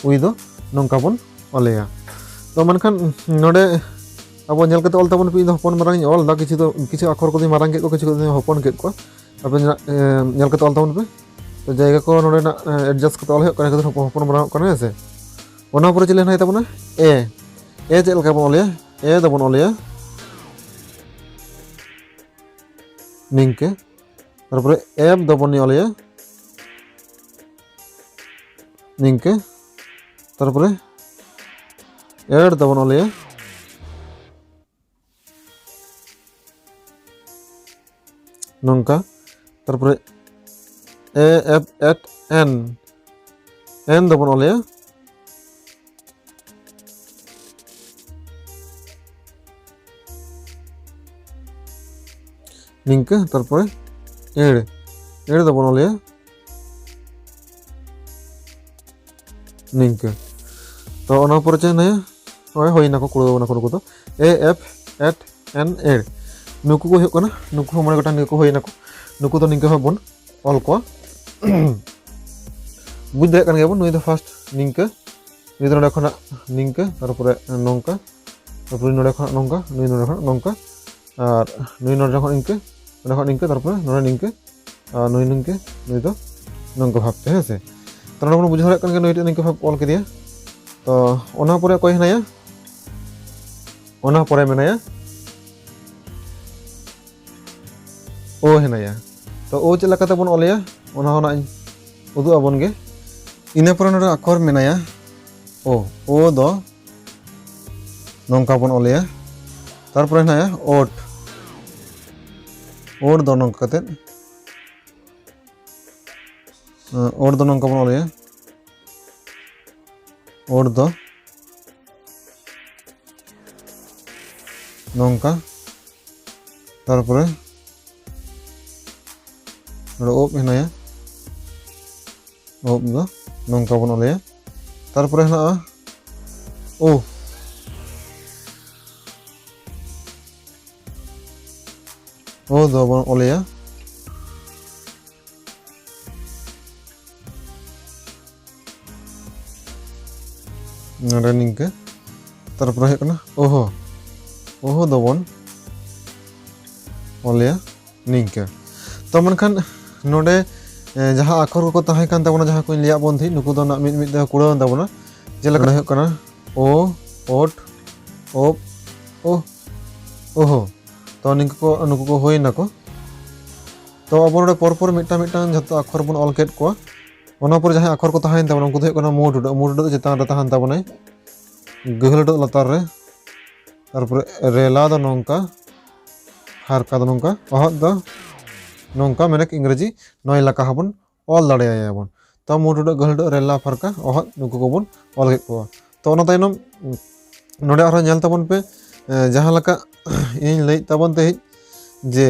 ᱩᱭ ᱫᱚ ᱱᱚᱝᱠᱟ ᱵᱚᱱ ᱚᱞᱮᱭᱟ᱾ ᱛᱚ ᱢᱮᱱᱠᱷᱟᱱ ᱱᱚᱰᱮ ᱟᱵᱚ ᱧᱮᱞ ᱠᱟᱛᱮ ᱚᱞ ᱛᱟᱵᱚᱱ ᱯᱮ᱾ ᱤᱧ ᱫᱚ ᱦᱚᱯᱚᱱ ᱢᱟᱨᱟᱝ ᱤᱧ ᱚᱞ ᱮᱫᱟ, ᱠᱤᱪᱷᱩ ᱫᱚ, ᱠᱤᱪᱷᱩ ᱟᱠᱷᱚᱨ ᱠᱚᱫᱚᱧ ᱢᱟᱨᱟᱝ ᱠᱮᱫ ᱠᱚᱣᱟ, ᱠᱤᱪᱷᱩ ᱠᱚᱫᱚᱧ ᱦᱚᱯᱚᱱ ᱠᱮᱫ ᱠᱚᱣᱟ᱾ ᱟᱯᱮ ᱧᱮᱞ, ᱮ, ᱧᱮᱞ ᱠᱟᱛᱮ ᱚᱞ ᱛᱟᱵᱚᱱ ᱯᱮ᱾ ᱛᱚ ᱡᱟᱭᱜᱟ ᱠᱚ ᱱᱚᱰᱮᱱᱟᱜ, ᱮ, adjust ᱠᱟᱛᱮ ᱚᱞ ᱦᱩᱭᱩᱜ ᱠᱟᱱᱟ, ᱠᱷᱟᱹᱛᱤᱨ ᱦᱚᱯᱚᱱ, ᱦᱚᱯᱚᱱ ᱢᱟᱨᱟᱝ ᱚᱜ ᱠᱟᱱᱟ, ᱦᱮᱸ ᱥᱮ᱾ ᱚᱱᱟ ᱯᱚᱨᱮ ᱪᱮᱫ ᱞᱮᱱᱟᱭ ᱛᱟᱵᱚᱱᱟ? ᱮ᱾ ᱮ ᱪᱮᱫ ᱞᱮᱠᱟ ᱵᱚᱱ ᱚᱞᱮᱭᱟ? ᱮ ᱫᱚᱵᱚᱱ ᱚᱞᱮᱭᱟ ᱱᱤᱝᱠᱟᱹ, ᱛᱟᱨᱯᱚᱨᱮ ᱮᱯ ᱫᱚᱵᱚᱱ ᱚᱞᱮᱭᱟ ᱱᱤᱝᱠᱟᱹ, ᱛᱟᱨᱯᱚᱨᱮ ᱮᱰ ᱫᱚᱵᱚᱱ ᱚᱞᱮᱭᱟ ᱱᱚᱝᱠᱟ, ᱛᱟᱨᱯᱚᱨᱮ ᱮ ᱮᱯ ᱮᱴ ᱮᱱ, ᱮᱱ ᱫᱚᱵᱚᱱ ᱚᱞᱮᱭᱟ ᱱᱤᱝᱠᱟᱹ, ᱛᱟᱨᱯᱚᱨᱮ ᱮᱲ, ᱮᱲ ᱫᱚᱵᱚᱱ ᱚᱞᱮᱭᱟ ᱱᱤᱝᱠᱟᱹ᱾ ᱛᱚ ᱚᱱᱟ ᱯᱚᱨᱮ ᱪᱮᱫ ᱦᱮᱱᱟᱭᱟ? ᱱᱚᱜᱼᱚᱭ ᱦᱩᱭᱱᱟᱠᱚ, ᱠᱩᱲᱟᱹᱣ ᱚᱱᱟ ᱠᱚ, ᱱᱩᱠᱩ ᱫᱚ ᱮ ᱮᱯ ᱮᱴ ᱮᱱ ᱮᱲ᱾ ᱱᱩᱠᱩ ᱠᱚ ᱦᱩᱭᱩᱜ ᱠᱟᱱᱟ, ᱱᱩᱠᱩ ᱦᱚᱸ ᱢᱚᱬᱮ ᱜᱚᱴᱟᱝ ᱱᱤᱭᱟᱹ ᱠᱚ ᱦᱩᱭᱱᱟᱠᱚ᱾ ᱱᱩᱠᱩ ᱫᱚ ᱱᱤᱝᱠᱟᱹ ᱵᱷᱟᱵ ᱵᱚᱱ ᱚᱞ ᱠᱚᱣᱟ᱾ ᱵᱩᱡᱽ ᱫᱟᱲᱮᱭᱟᱜ ᱠᱟᱱ ᱜᱮᱭᱟᱵᱚᱱ, ᱱᱩᱭ ᱫᱚ ᱯᱷᱟᱥᱴ ᱱᱤᱝᱠᱟᱹ, ᱱᱩᱭ ᱫᱚ ᱱᱚᱰᱮ ᱠᱷᱚᱱᱟᱜ ᱱᱤᱝᱠᱟᱹ, ᱛᱟᱨᱯᱚᱨᱮ ᱱᱚᱝᱠᱟ, ᱛᱟᱨᱯᱚᱨᱮ ᱱᱚᱰᱮ ᱠᱷᱚᱱᱟᱜ ᱱᱚᱝᱠᱟ, ᱱᱩᱭ ᱱᱚᱰᱮ ᱠᱷᱚᱱᱟᱜ ᱱᱚᱝᱠᱟ, ᱟᱨ ᱱᱩᱭ ᱱᱚᱰᱮ ᱠᱷᱚᱱ ᱤᱱᱠᱟᱹ, ᱱᱚᱰᱮ ᱠᱷᱚᱱ ᱤᱱᱠᱟᱹ, ᱛᱟᱨᱯᱚᱨᱮ ᱱᱚᱰᱮ ᱱᱤᱝᱠᱟᱹ, ᱟᱨ ᱱᱩᱭ ᱱᱤᱝᱠᱟᱹ, ᱱᱩᱭ ᱫᱚ ᱱᱚᱝᱠᱟ ᱵᱷᱟᱵᱛᱮ, ᱦᱮᱸ ᱥᱮ᱾ ᱛᱚ ᱱᱚᱰᱮ ᱵᱚᱱ ᱵᱩᱡᱷᱟᱹᱣ ᱫᱟᱲᱮᱭᱟᱜ ᱠᱟᱱ ᱜᱮᱭᱟ, ᱱᱩᱭᱴᱟᱜ ᱱᱤᱝᱠᱟᱹ ᱵᱷᱟᱵ ᱚᱞ ᱠᱮᱫᱮᱭᱟ᱾ ᱛᱚ ᱚᱱᱟ ᱯᱚᱨᱮ ᱚᱠᱚᱭ ᱦᱮᱱᱟᱭᱟ? ᱚᱱᱟ ᱯᱚᱨᱮ ᱢᱮᱱᱟᱭᱟ ᱳ ᱦᱮᱱᱟᱭᱟ᱾ ᱛᱚ ᱳ ᱪᱮᱫ ᱞᱮᱠᱟᱛᱮ ᱵᱚᱱ ᱚᱞᱮᱭᱟ, ᱚᱱᱟ ᱦᱚᱸ ᱱᱟᱜ ᱤᱧ ᱩᱫᱩᱜ ᱟᱵᱚᱱ ᱜᱮ᱾ ᱤᱱᱟᱹ ᱯᱚᱨᱮ ᱱᱚᱰᱮ ᱟᱠᱷᱚᱨ ᱢᱮᱱᱟᱭᱟ ᱳ᱾ ᱳ ᱫᱚ ᱱᱚᱝᱠᱟ ᱵᱚᱱ ᱚᱞᱮᱭᱟ᱾ ᱛᱟᱨᱯᱚᱨᱮ ᱦᱮᱱᱟᱭᱟ ᱳᱴ᱾ ᱳᱴ ᱫᱚ ᱱᱚᱝᱠᱟ ᱠᱟᱛᱮᱫ, ᱳᱴ ᱫᱚ ᱱᱚᱝᱠᱟ ᱵᱚᱱ ᱚᱞᱮᱭᱟ᱾ ᱳᱴ ᱫᱚ ᱱᱚᱝᱠᱟ, ᱛᱟᱨᱯᱚᱨᱮ ᱱᱚᱰᱮ ᱳᱯ ᱦᱮᱱᱟᱭᱟ, ᱳᱯ ᱫᱚ ᱱᱚᱝᱠᱟ ᱵᱚᱱ ᱚᱞᱮᱭᱟ᱾ ᱛᱟᱨᱯᱚᱨᱮ ᱦᱮᱱᱟᱜᱼᱟ ᱳ, ᱳ ᱫᱚ ᱵᱚᱱ ᱚᱞᱮᱭᱟ ᱱᱚᱰᱮ ᱱᱤᱝᱠᱟᱹ᱾ ᱛᱟᱨᱯᱚᱨᱮ ᱦᱩᱭᱩᱜ ᱠᱟᱱᱟ ᱳᱦᱳ, ᱚᱦᱚ ᱫᱚᱵᱚᱱ ᱚᱞᱮᱭᱟ ᱱᱤᱝᱠᱟᱹ᱾ ᱛᱚ ᱢᱮᱱᱠᱷᱟᱱ ᱱᱚᱰᱮ ᱮ, ᱡᱟᱦᱟᱸ ᱟᱠᱷᱚᱨ ᱠᱚᱠᱚ ᱛᱟᱦᱮᱸ ᱠᱟᱱ ᱛᱟᱵᱚᱱᱟ, ᱡᱟᱦᱟᱸ ᱠᱚᱧ ᱞᱟᱹᱭᱟᱫ ᱵᱚᱱ ᱛᱟᱦᱮᱸᱫ, ᱱᱩᱠᱩ ᱫᱚ ᱱᱟᱜ ᱢᱤᱫ ᱢᱤᱫ ᱛᱮ ᱠᱩᱲᱟᱹᱣ ᱮᱱ ᱛᱟᱵᱚᱱᱟ᱾ ᱡᱮᱞᱮᱠᱟ ᱦᱩᱭᱩᱜ ᱠᱟᱱᱟ ᱳ, ᱳᱴ, ᱳᱯ, ᱳ, ᱳᱦᱳ᱾ ᱛᱚ ᱱᱤᱝᱠᱟᱹ ᱠᱚ, ᱱᱩᱠᱩ ᱠᱚ ᱦᱩᱭ ᱱᱟᱠᱚ᱾ ᱛᱚ ᱟᱵᱚ ᱱᱚᱰᱮ ᱯᱚᱨ ᱯᱚᱨ ᱢᱤᱫᱴᱟᱝ ᱢᱤᱫᱴᱟᱝ ᱡᱷᱚᱛᱚ ᱟᱠᱷᱚᱨ ᱵᱚᱱ ᱚᱞ ᱠᱮᱫ ᱠᱚᱣᱟ᱾ ᱚᱱᱟ ᱯᱚᱨᱮ ᱡᱟᱦᱟᱸᱭ ᱟᱠᱷᱚᱨ ᱠᱚ ᱛᱟᱦᱮᱸᱭᱮᱱ ᱛᱟᱵᱚᱱᱟ, ᱩᱱᱠᱩ ᱫᱚ ᱦᱩᱭᱩᱜ ᱠᱟᱱᱟ ᱢᱩ ᱴᱩᱰᱟᱹᱜ᱾ ᱢᱩ ᱴᱩᱰᱟᱹᱜ ᱫᱚ ᱪᱮᱛᱟᱱ ᱨᱮ ᱛᱟᱦᱮᱱ ᱛᱟᱵᱚᱱᱟᱭ, ᱜᱟᱹᱦᱞᱟᱹ ᱴᱩᱰᱟᱹᱜ ᱞᱟᱛᱟᱨ ᱨᱮ, ᱛᱟᱨᱯᱚᱨᱮ ᱨᱮᱞᱟ ᱫᱚ ᱱᱚᱝᱠᱟ, ᱦᱟᱨᱠᱟ ᱫᱚ ᱱᱚᱝᱠᱟ, ᱚᱦᱚᱫ ᱫᱚ ᱱᱚᱝᱠᱟ, ᱢᱮᱱᱮᱠ ᱤᱝᱨᱮᱡᱤ ᱱᱚᱭ ᱞᱮᱠᱟ ᱦᱚᱸᱵᱚᱱ ᱚᱞ ᱫᱟᱲᱮᱭᱟᱭᱟ ᱵᱚᱱ᱾ ᱛᱚ ᱢᱩ ᱴᱩᱰᱟᱹᱜ ᱜᱟᱹᱦᱞᱟᱹ ᱴᱩᱰᱟᱹᱜ ᱨᱮᱞᱟ ᱯᱷᱟᱨᱠᱟ ᱚᱦᱚᱫ, ᱱᱩᱠᱩ ᱠᱚᱵᱚᱱ ᱚᱞ ᱠᱮᱫ ᱠᱚᱣᱟ᱾ ᱛᱚ ᱚᱱᱟ ᱛᱟᱭᱱᱚᱢ ᱱᱚᱰᱮ ᱟᱨᱦᱚᱸ ᱧᱮᱞ ᱛᱟᱵᱚᱱ ᱯᱮ, ᱮ, ᱡᱟᱦᱟᱸ ᱞᱮᱠᱟ ᱤᱧ ᱞᱟᱹᱭᱮᱫ ᱛᱟᱵᱚᱱ ᱛᱟᱦᱮᱸᱫ ᱡᱮ,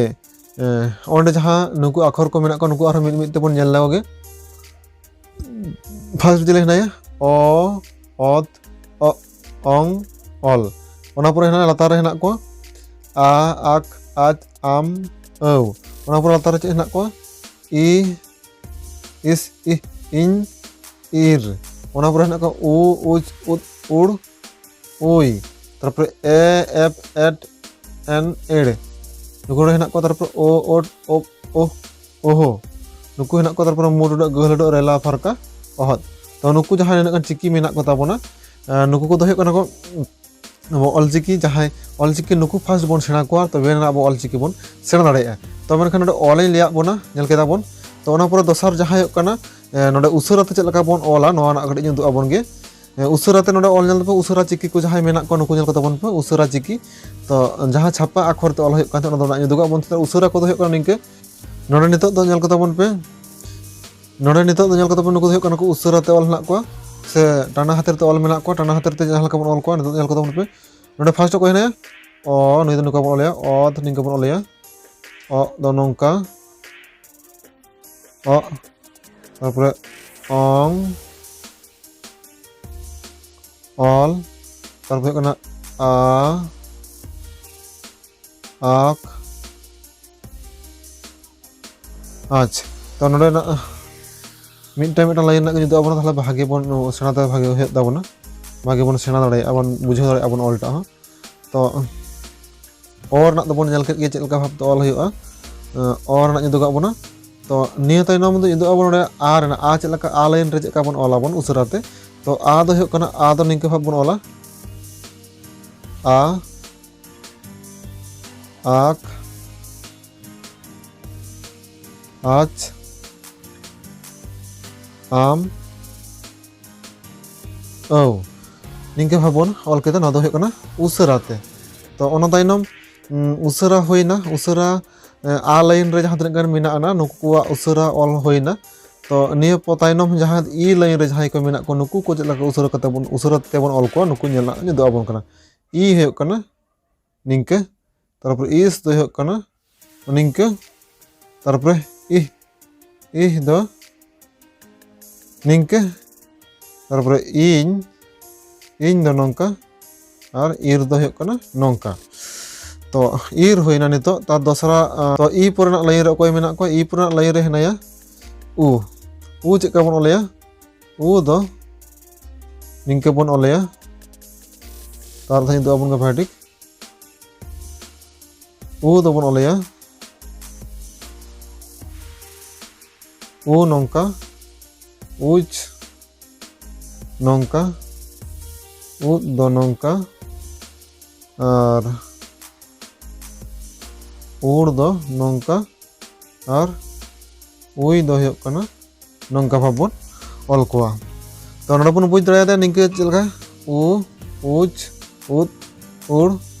ᱮ, ᱚᱸᱰᱮ ᱡᱟᱦᱟᱸ ᱱᱩᱠᱩ ᱟᱠᱷᱚᱨ ᱠᱚ ᱢᱮᱱᱟᱜ ᱠᱚᱣᱟ, ᱱᱩᱠᱩ ᱟᱨᱦᱚᱸ ᱢᱤᱫ ᱢᱤᱫ ᱛᱮᱵᱚᱱ ᱧᱮᱞ ᱞᱮᱠᱚ ᱜᱮ᱾ ᱯᱷᱟᱥᱴ ᱡᱮᱞᱮ ᱦᱮᱱᱟᱭᱟ ᱚ, ᱚᱛ, ᱚ, ᱚᱝ, ᱚᱞ᱾ ᱚᱱᱟ ᱯᱚᱨᱮ ᱦᱮᱱᱟᱜᱼᱟ, ᱞᱟᱛᱟᱨ ᱨᱮ ᱦᱮᱱᱟᱜ ᱠᱚᱣᱟ ᱟ, ᱟᱠ, ᱟᱪ, ᱟᱢ, ᱟᱹᱣ᱾ ᱚᱱᱟ ᱯᱚᱨᱮ ᱞᱟᱛᱟᱨ ᱨᱮ ᱪᱮᱫ ᱦᱮᱱᱟᱜ ᱠᱚᱣᱟ? ᱤ, ᱤᱥ, ᱤᱦ, ᱤᱧ, ᱤᱨ᱾ ᱚᱱᱟ ᱯᱚᱨᱮ ᱦᱮᱱᱟᱜ ᱠᱚᱣᱟ ᱩ, ᱩᱪ, ᱩᱫ, ᱩᱲ, ᱩᱭ᱾ ᱛᱟᱨᱯᱚᱨᱮ ᱮ, ᱮᱯ, ᱮᱴ, ᱮᱱ, ᱮᱲ᱾ ᱱᱩᱠᱩ ᱨᱮ ᱦᱮᱱᱟᱜ ᱠᱚᱣᱟ᱾ ᱛᱟᱨᱯᱚᱨᱮ ᱳ, ᱳᱴ, ᱳᱯ, ᱳᱦ, ᱳᱦᱳ᱾ ᱱᱩᱠᱩ ᱦᱮᱱᱟᱜ ᱠᱚᱣᱟ᱾ ᱛᱟᱨᱯᱚᱨᱮ ᱢᱩ ᱴᱩᱰᱟᱹᱜ ᱜᱟᱹᱦᱞᱟᱹ ᱴᱩᱰᱟᱹᱜ ᱨᱮᱞᱟ ᱯᱷᱟᱨᱠᱟ ᱚᱦᱚᱫ᱾ ᱛᱚ ᱱᱩᱠᱩ ᱡᱟᱦᱟᱸ ᱱᱤᱱᱟᱹᱜ ᱜᱟᱱ ᱪᱤᱠᱤ ᱢᱮᱱᱟᱜ ᱠᱚ ᱛᱟᱵᱚᱱᱟ, ᱮ, ᱱᱩᱠᱩ ᱠᱚᱫᱚ ᱦᱩᱭᱩᱜ ᱠᱟᱱᱟ ᱠᱚ ᱟᱵᱚ ᱚᱞᱪᱤᱠᱤ, ᱡᱟᱦᱟᱸᱭ ᱚᱞᱪᱤᱠᱤ ᱱᱩᱠᱩ ᱯᱷᱟᱥᱴ ᱵᱚᱱ ᱥᱮᱬᱟ ᱠᱚᱣᱟ, ᱛᱚᱵᱮ ᱟᱱᱟᱜ ᱟᱵᱚ ᱚᱞᱪᱤᱠᱤ ᱵᱚᱱ ᱥᱮᱬᱟ ᱫᱟᱲᱮᱭᱟᱜᱼᱟ᱾ ᱛᱚ ᱢᱮᱱᱠᱷᱟᱱ ᱱᱚᱰᱮ ᱚᱞᱤᱧ ᱞᱟᱹᱭᱟᱫ ᱵᱚᱱᱟ, ᱧᱮᱞ ᱠᱮᱫᱟ ᱵᱚᱱ᱾ ᱛᱚ ᱚᱱᱟ ᱯᱚᱨᱮ ᱫᱚᱥᱟᱨ ᱡᱟᱦᱟᱸ ᱦᱩᱭᱩᱜ ᱠᱟᱱᱟ, ᱮ, ᱱᱚᱰᱮ ᱩᱥᱟᱹᱨᱟ ᱛᱮ ᱪᱮᱫ ᱞᱮᱠᱟ ᱵᱚᱱ ᱚᱞᱟ, ᱱᱚᱣᱟ ᱨᱮᱱᱟᱜ ᱠᱟᱹᱴᱤᱡ ᱤᱧ ᱩᱫᱩᱜ ᱟᱵᱚᱱ ᱜᱮ᱾ ᱮ, ᱩᱥᱟᱹᱨᱟ ᱛᱮ ᱱᱚᱰᱮ ᱚᱞ ᱧᱮᱞ ᱛᱟᱵᱚᱱ, ᱩᱥᱟᱹᱨᱟ ᱪᱤᱠᱤ ᱠᱚ ᱡᱟᱦᱟᱸᱭ ᱢᱮᱱᱟᱜ ᱠᱚᱣᱟ, ᱱᱩᱠᱩ ᱧᱮᱞ ᱠᱚ ᱛᱟᱵᱚᱱ ᱯᱮ, ᱩᱥᱟᱹᱨᱟ ᱪᱤᱠᱤ᱾ ᱛᱚ ᱡᱟᱦᱟᱸ ᱪᱷᱟᱯᱟ ᱟᱠᱷᱚᱨ ᱛᱮ ᱚᱞ ᱦᱩᱭᱩᱜ ᱠᱟᱱ ᱛᱟᱦᱮᱸᱫ, ᱚᱱᱟ ᱫᱚ ᱱᱟᱜ ᱤᱧ ᱩᱫᱩᱜᱟᱜ ᱵᱚᱱ ᱛᱟᱦᱮᱸᱫ᱾ ᱩᱥᱟᱹᱨᱟ ᱠᱚᱫᱚ ᱦᱩᱭᱩᱜ ᱠᱟᱱᱟ ᱱᱤᱝᱠᱟᱹ, ᱱᱚᱰᱮ ᱱᱤᱛᱚᱜ ᱫᱚ ᱧᱮᱞ ᱠᱚ ᱛᱟᱵᱚᱱ ᱯᱮ, ᱱᱚᱰᱮ ᱱᱤᱛᱚᱜ ᱫᱚ ᱧᱮᱞ ᱠᱚ ᱛᱟᱵᱚᱱ, ᱱᱩᱠᱩ ᱫᱚ ᱦᱩᱭᱩᱜ ᱠᱟᱱᱟ ᱠᱚ ᱩᱥᱟᱹᱨᱟ ᱛᱮ ᱚᱞ ᱦᱮᱱᱟᱜ ᱠᱚᱣᱟ, ᱥᱮ ᱴᱟᱱᱟ ᱦᱟᱛᱮᱨ ᱛᱮ ᱚᱞ ᱢᱮᱱᱟᱜ ᱠᱚᱣᱟ, ᱴᱟᱱᱟ ᱦᱟᱛᱮᱨ ᱛᱮ ᱡᱟᱦᱟᱸ ᱞᱮᱠᱟ ᱵᱚᱱ ᱚᱞ ᱠᱚᱣᱟ᱾ ᱱᱤᱛᱚᱜ ᱧᱮᱞ ᱠᱚ ᱛᱟᱵᱚᱱ ᱯᱮ, ᱱᱚᱰᱮ ᱯᱷᱟᱥᱴ ᱚᱠᱚᱭ ᱦᱮᱱᱟᱭᱟ? ᱚ, ᱱᱩᱭ ᱫᱚ ᱱᱚᱝᱠᱟ ᱵᱚᱱ ᱚᱞᱮᱭᱟ, ᱚ ᱫᱚ ᱱᱤᱝᱠᱟ ᱵᱚᱱ ᱚᱞᱮᱭᱟ, ᱚ ᱫᱚ ᱱᱚᱝᱠᱟ, ᱚ, ᱛᱟᱨᱯᱚᱨᱮ ᱚᱝ, ᱚᱞ, ᱛᱟᱨᱯᱚᱨᱮ ᱦᱩᱭᱩᱜ ᱠᱟᱱᱟ ᱟ, ᱟᱠ, ᱟᱪᱪᱷᱟ᱾ ᱛᱚ ᱱᱚᱰᱮᱱᱟᱜ ᱢᱤᱫᱴᱟᱝ ᱢᱤᱫᱴᱟᱝ ᱞᱟᱭᱤᱱ ᱨᱮᱱᱟᱜ ᱜᱮ ᱡᱩᱫᱤ ᱟᱵᱚᱱ, ᱛᱟᱦᱚᱞᱮ ᱵᱷᱟᱜᱮ ᱵᱚᱱ ᱥᱮᱬᱟ ᱛᱮ ᱵᱷᱟᱜᱮ ᱦᱩᱭᱩᱜ ᱛᱟᱵᱚᱱᱟ, ᱵᱷᱟᱜᱮ ᱵᱚᱱ ᱥᱮᱬᱟ ᱫᱟᱲᱮᱭᱟᱜᱼᱟ, ᱵᱚᱱ ᱵᱩᱡᱷᱟᱹᱣ ᱫᱟᱲᱮᱭᱟᱜᱼᱟ ᱵᱚᱱ ᱚᱞ ᱴᱟᱜ ᱦᱚᱸ᱾ ᱛᱚ ᱚ ᱨᱮᱱᱟᱜ ᱫᱚᱵᱚᱱ ᱧᱮᱞ ᱠᱮᱫ ᱜᱮ ᱪᱮᱫ ᱞᱮᱠᱟ ᱵᱷᱟᱵᱛᱮ ᱚᱞ ᱦᱩᱭᱩᱜᱼᱟ᱾ ᱮᱸ, ᱚ ᱨᱮᱱᱟᱜ ᱧᱩᱫᱩᱜᱟᱜ ᱵᱚᱱᱟ᱾ ᱛᱚ ᱱᱤᱭᱟᱹ ᱛᱟᱭᱱᱚᱢ ᱫᱚ ᱧᱩᱫᱩᱜ ᱟᱵᱚᱱ ᱱᱚᱰᱮ ᱟ ᱨᱮᱱᱟᱜ, ᱟ ᱪᱮᱫ ᱞᱮᱠᱟ ᱟ ᱞᱟᱭᱤᱱ ᱨᱮ ᱪᱮᱫ ᱞᱮᱠᱟ ᱵᱚᱱ ᱚᱞ ᱟᱵᱚᱱ ᱩᱥᱟᱹᱨᱟ ᱛᱮ᱾ ᱛᱚ ᱟ ᱫᱚ ᱦᱩᱭᱩᱜ ᱠᱟᱱᱟ, ᱟ ᱫᱚ ᱱᱤᱝᱠᱟᱹ ᱵᱷᱟᱵ ᱵᱚᱱ ᱚᱞᱟ, ᱟ, ᱟᱠ, ᱟᱪ, ᱟᱢ, ᱟᱹᱣ᱾ ᱱᱤᱝᱠᱟᱹ ᱵᱷᱟᱵ ᱵᱚᱱ ᱚᱞ ᱠᱮᱫᱟ, ᱱᱚᱣᱟ ᱫᱚ ᱦᱩᱭᱩᱜ ᱠᱟᱱᱟ ᱩᱥᱟᱹᱨᱟ ᱛᱮ᱾ ᱛᱚ ᱚᱱᱟ ᱛᱟᱭᱱᱚᱢ, ᱩᱸ, ᱩᱥᱟᱹᱨᱟ ᱦᱩᱭᱱᱟ, ᱩᱥᱟᱹᱨᱟ, ᱮ, ᱟ ᱞᱟᱭᱤᱱ ᱨᱮ ᱡᱟᱦᱟᱸ ᱛᱤᱱᱟᱹᱜ ᱜᱟᱱ ᱢᱮᱱᱟᱜ ᱟᱱᱟ, ᱱᱩᱠᱩ ᱠᱚᱣᱟᱜ ᱩᱥᱟᱹᱨᱟ ᱚᱞ ᱦᱩᱭᱱᱟ᱾ ᱛᱚ ᱱᱤᱭᱟᱹ ᱯᱚ-, ᱛᱟᱭᱱᱚᱢ ᱡᱟᱦᱟᱸ ᱤ ᱞᱟᱭᱤᱱ ᱨᱮ ᱡᱟᱦᱟᱸᱭ ᱠᱚ ᱢᱮᱱᱟᱜ ᱠᱚᱣᱟ, ᱱᱩᱠᱩ ᱠᱚ ᱪᱮᱫ ᱞᱮᱠᱟ ᱩᱥᱟᱹᱨᱟ ᱠᱟᱛᱮ ᱵᱚᱱ, ᱩᱥᱟᱹᱨᱟ ᱛᱮᱵᱚᱱ ᱚᱞ ᱠᱚᱣᱟ, ᱱᱩᱠᱩ ᱧᱮᱞ ᱧᱩᱫᱩᱜ ᱟᱵᱚᱱ ᱠᱟᱱᱟ᱾ ᱤ ᱦᱩᱭᱩᱜ ᱠᱟᱱᱟ ᱱᱤᱝᱠᱟᱹ, ᱛᱟᱨᱯᱚᱨᱮ ᱤᱥ ᱫᱚ ᱦᱩᱭᱩᱜ ᱠᱟᱱᱟ ᱱᱤᱝᱠᱟᱹ, ᱛᱟᱨᱯᱚᱨᱮ ᱤᱦ, ᱤᱦ ᱫᱚ ᱱᱤᱝᱠᱟᱹ, ᱛᱟᱨᱯᱚᱨᱮ ᱤᱧ, ᱤᱧ ᱫᱚ ᱱᱚᱝᱠᱟ, ᱟᱨ ᱤᱨ ᱫᱚ ᱦᱩᱭᱩᱜ ᱠᱟᱱᱟ ᱱᱚᱝᱠᱟ᱾ ᱛᱚ ᱤᱨ ᱦᱩᱭᱱᱟ ᱱᱤᱛᱚᱜ, ᱛᱟᱨ ᱫᱚᱥᱨᱟ, ᱟ, ᱛᱚ ᱤ ᱯᱚᱨᱮᱱᱟᱜ ᱞᱟᱭᱤᱱ ᱨᱮ ᱚᱠᱚᱭ ᱢᱮᱱᱟᱜ ᱠᱚᱣᱟ? ᱤ ᱯᱚᱨᱮᱱᱟᱜ ᱞᱟᱭᱤᱱ ᱨᱮ ᱦᱮᱱᱟᱭᱟ ᱩ᱾ ᱩ ᱪᱮᱫ ᱞᱮᱠᱟ ᱵᱚᱱ ᱚᱞᱮᱭᱟ? ᱩ ᱫᱚ ᱱᱤᱝᱠᱟᱹ ᱵᱚᱱ ᱚᱞᱮᱭᱟ᱾ ᱛᱟᱨ ᱫᱷᱟᱣ ᱫᱚ ᱟᱵᱚᱱ ᱜᱮ ᱵᱷᱟᱹᱜᱤ ᱴᱷᱤᱠ᱾ ᱩ ᱫᱚᱵᱚᱱ ᱚᱞᱮᱭᱟ ᱩ ᱱᱚᱝᱠᱟ, ᱩᱪ ᱱᱚᱝᱠᱟ, ᱩᱫ ᱫᱚ ᱱᱚᱝᱠᱟ, ᱟᱨ ᱩᱲ ᱫᱚ ᱱᱚᱝᱠᱟ, ᱟᱨ ᱩᱭ ᱫᱚ ᱦᱩᱭᱩᱜ ᱠᱟᱱᱟ ᱱᱚᱝᱠᱟ ᱵᱷᱟᱵ ᱵᱚᱱ ᱚᱞ ᱠᱚᱣᱟ᱾ ᱛᱚ ᱱᱚᱰᱮ ᱵᱚᱱ ᱵᱩᱡᱽ ᱫᱟᱲᱮᱭᱟᱫᱟ ᱱᱤᱝᱠᱟᱹ ᱪᱮᱫ ᱞᱮᱠᱟ, ᱩ, ᱩᱪ, ᱩᱫ, ᱩᱲ,